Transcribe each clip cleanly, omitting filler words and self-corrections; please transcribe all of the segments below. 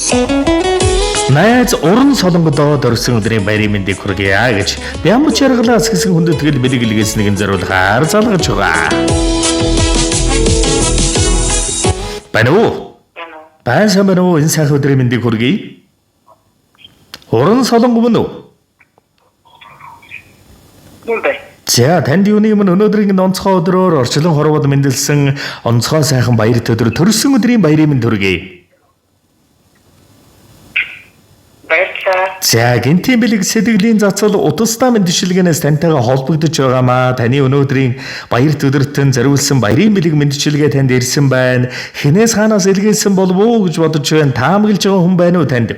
Найз уран солонгодоо дөрсөн өдрийн баярын мэндийг хүргье гэж Бямб жаргалаас гэсэн хүндэтгэл бэлэг илгээсэн нэгэн зориулгаар залгаж байгаа. Байна уу? Байна уу? Сайн сайн байна уу? Энэ сайхан өдрийн мэндийг хүргэе. Уран солонго мөн үү? Юм бэ? За танд юуны өмнө өнөөдрийн энэ онцгой өдрөөр орчлон хорвоод мэндэлсэн онцгой сайхан баяр өдөр төрсөн өдрийн баярын мэнд хүргэе. Баярлалаа. За гинтийн бэлэг сэтгэлийн зацал утастай мэдчилгээнээс тантайгаа холбогдож байгаамаа. Таны өнөөдрийн баяр өдөртөн зориулсан баярын бэлэг мэдчилгээ танд ирсэн байна. Хинээс хаанаас илгээсэн болов уу гэж бодож байна. Таамаглаж байгаа хүн байна уу танд?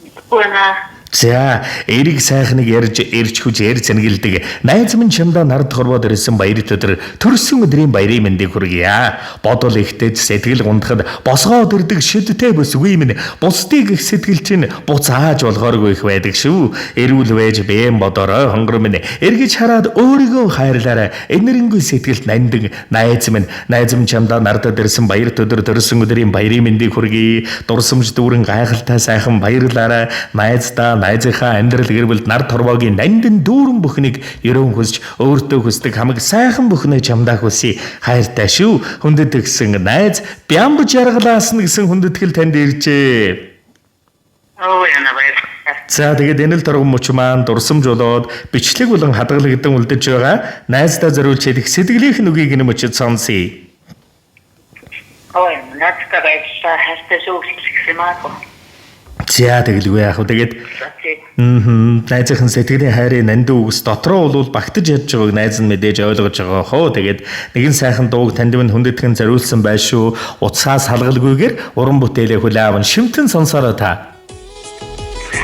Мэдгүй байна. За, эриг сайхныг ярьж, эрч хүч эр зэнгэлдэг. Найз минь чамдаа нард хорвоод ирсэн баяр өдөр төрсөн өдрийн баярын мэндийг хүргье. Бодол ихтэй сэтгэл гундахад босгоод ирдэг шидтэй бүсгүй минь бусдыг их сэтгэл чинь буцааж болохооргүй их байдаг шүү. Эрүүл байж бэм бодорой хонгор минь эргэж хараад өөрийгөө хайрлаарай. Энэрэнгүй сэтгэлд нандин найз минь найз минь чамдаа нардад ирсэн баяр өдөр төрсөн өдрийн баярын мэндийг хүргэе. Дурсамж дүүрэн гайхалтай сайхан баярлаарай. Найздаа найзынхаа амьдрал гэр бүлд нар торвоогийн нандин дүүрэн бүхнийг ерөөн хүсч өөртөө хүсдэг хамаг сайхан бүхнээ чамдаа хүсье. Хайртай шүү. Хүндэт гэсэн найз Бямб жаргалаас нь гэсэн хүндэтгэл танд иржээ. Оо яна баярлалаа. За тэгээд энэ л торгон мөч маань дурсамж болоод бичлэг болон хадгалагдан үлдэж байгаа найздаа зориулж хэлэх сэтгэлийнх нь үгийг энэ мөчид сонсъё. Оо яна наадтай баярлалаа. Хайртай шүү гэж юм аа. За тэгэлгүй яах вэ? Тэгээд найзынхан сэтгэлийн хайрын нандин үгс дотроо бол багтаж ядж байгааг найз нь мэдээж ойлгож байгаа хоо. Тэгээд нэгэн сайхан дууг танд минь хүндэтгэн зориулсан байш шүү. Утсаас салгалгүйгээр уран бүтээлээ хүлээн аван шимтэн сонсороо та.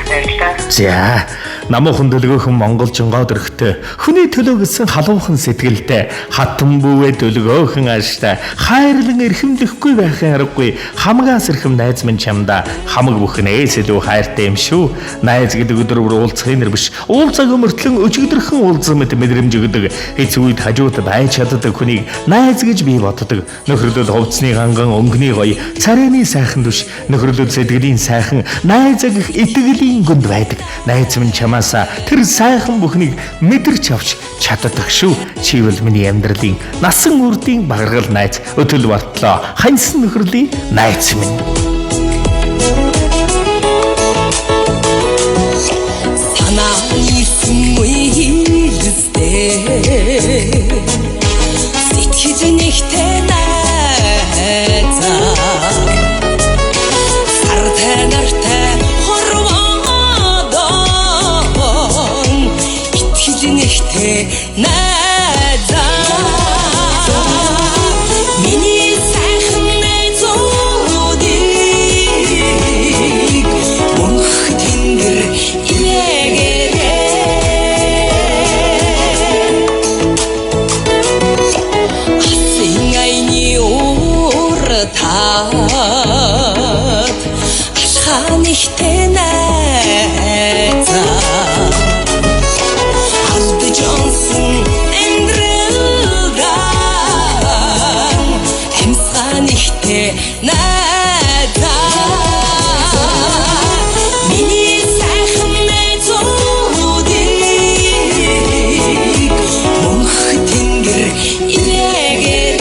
Баярлалаа. За, намуухан дөлгөөхөн монголжингоо дөрхтөө. Хүний төлөө гэсэн халуухан сэтгэлтэй, хатан бүүвээ дөлгөөхөн ааштай, хайрлан эрхэмлэхгүй байхын аргагүй, хамгаас эрхэм найз минь чамдаа хамаг бүхнээс илүү хайртай юм шүү. Найз гэдэг өдөр бүр уулзахын нэр биш. Уулзаагүй мөртлөн өчигдөрхөн уулзсан мэт мэдрэмж өгдөг. Эц үед хажууд байж чаддаг хүнийг найз гэж би боддог. Нөхөрлөл хувцсны ганган өнгөний гоё, царайны сайхан түш, нөхөрлөл сэтгэлийн сайхан, найз гэх итгэлийн гүнд байдаг. Найз минь чамаасаа тэр сайхан бүхнийг мэдэрч авч чаддаг шүү. Чи бол миний амьдралын насан үрдийн багаргал найз, өтөл бартлаа ханьсан нөхөрлийн найз минь. Санаа ирсэн үеилстэй сэтгэл нэгтэй найзаа сартай нартай хорвоодон итгэл нэгтэй найзаа миний сайхан найзуудыг мөнх тэнгэр илээгээрэй. Асын аяны уур таад алхаа нэгтэй найзаа алдаж онсон амьдралдаа амьсгаа нэгтэй найзаа миний сайхан найзуудыг мөнх тэнгэр илээгээрэй.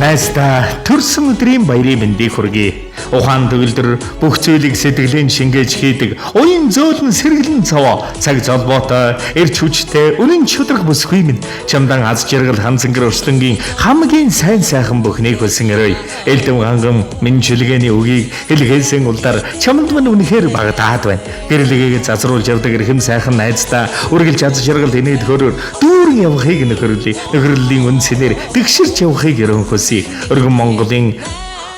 Найздаа төрсөн өдрийн баярын мэндийг хүргэе. Ухаан төгөлдөр бүх зүйлийг сэтгэлийн шингээж хийдэг. Уян зөөлөн сэргэлэн цаваа цаг золбоотой, эрч хүчтэй, үнэн шудраг бүсгүй минь. Чамдан аз жаргал ханзангэр урслангийн хамгийн сайн сайхан бүхнийг хүсэн өрөөй. Элдэв ганган минь чилгээний үгийг хэлгээсэн улдаар чамд минь үнэхээр багтаад байна. Гэрлэгээ зазруулж явдаг эрхэм сайхан найздаа үргэлж аз жаргал инээд хөрөөр дүүрэн явахыг нөхөрлөе. Нөхөрлөлийн үн цэнээр тэгшэрч явахыг өрөөн хүсье. Өргөн Монголын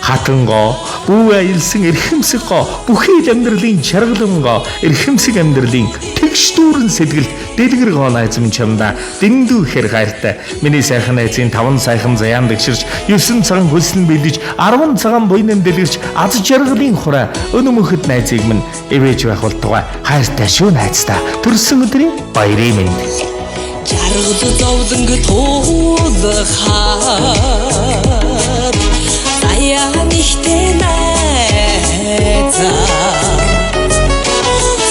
Хатан гоо, бүү аялсан эрхэмсэг гоо, бүхий л амьдралын чаргалан гоо, эрхэмсэг амьдралын тэгш дүүрэн сэтгэлд дэлгэр гоо найз минь чамдаа дэндүү ихээр хайртай. Миний сайхан найзын 5 сайхан заяан дэгширч, 9 цагаан хөлсөн бэлдэж, 10 цагаан буйнан дэлгэрч, аз жаргалын хураа өнө мөхөд найзыг минь ивэж байх болтугай. Хайртай шүү найздаа. Төрсөн өдрийн баярын мэнд. Жаргал зовлонг туулахад заяа нэгтэй найзаа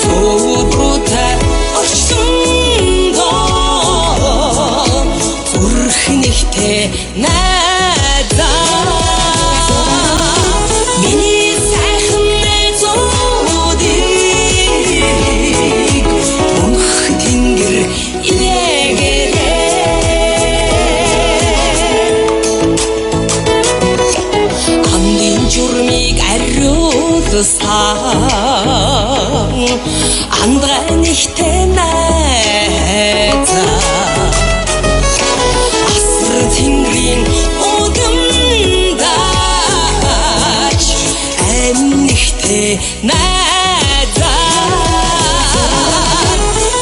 суудруутай орчлондоо зүрх нэгтэй найзаа миний сайхан найзуудыг мөнх тэнгэр илээгээрэй. Андын журмыг ариулсан андгай нэгтэй найзаа асар тэнгэрийн удамдаач амь нэгтэй найзаа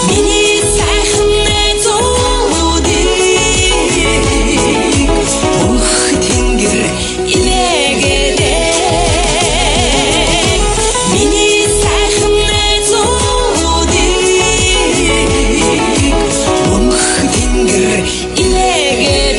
миний сайхан найзуудыг мөнх тэнгэр илээгээрэй. Миний сайхан найзуудыг мөнх тэнгэр илээгээрэй.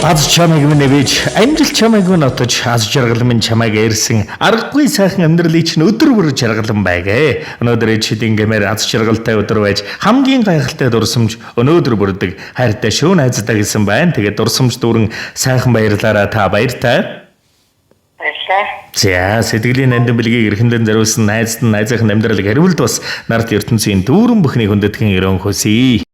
Аз чамайг минь нэвэж, амжилт чамайг минь отож, аз жаргал минь чамайг эрсэн. Аргагүй сайхан амьдралыг чинь өдөр бүр жаргалан байгээ. Өнөөдөр чид ингэмээр аз жаргалтай өдөр байж, хамгийн гайхалтай дурсамж өнөөдөр бүрдэг. Хайртай шүү найздаа гэсэн байна. Тэгээд дурсамж дүүрэн сайхан баярлаараа та баяртай. Баярлалаа. За, сэтгэлийн нандин бэлгийг эрхэмлэн зориулсан найзад нь найзынх нь амьдралыг хариулд бас нарт ертөнцийн дүүрэн бүхнийг хүндэтгэн өрөөн хүсье.